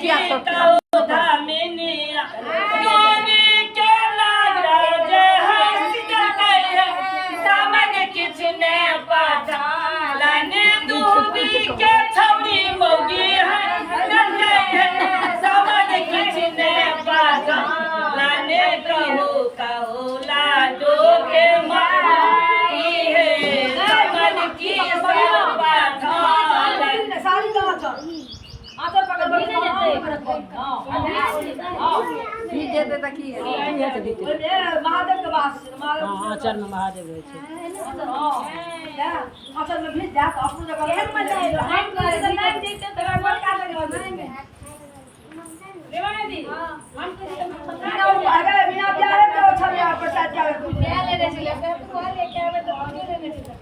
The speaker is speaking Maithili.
किया कहू धामिनिया दूरी के नागराज हंस देलकै हे सामन किछु ने पाछालनि दूरी के छौरी मौगी हंस देलकै हे सामन किछु ने पाछालनि कहू कहू लाडो के माई हे सामन की सब पाछालनि। साड़ी कहाँ छौ? आँचल पकड़ भीज जेतै तऽ की हेतै? की हेतै भीतरे? ओहिमे महादेव के वास छै, महादेव। हँ, आँचरमे महादेव रहै छै। आँचल, हँ, तेँ आँचलमे भीज जायत अपनो जगह। केहन मजा एलो? हम तऽ लागि जैतै तऽ बिना अरे बिना प्यारे के छलियै प्रसाद के। लेने छलै, कहलियै कि आबै तऽ लेने छलै।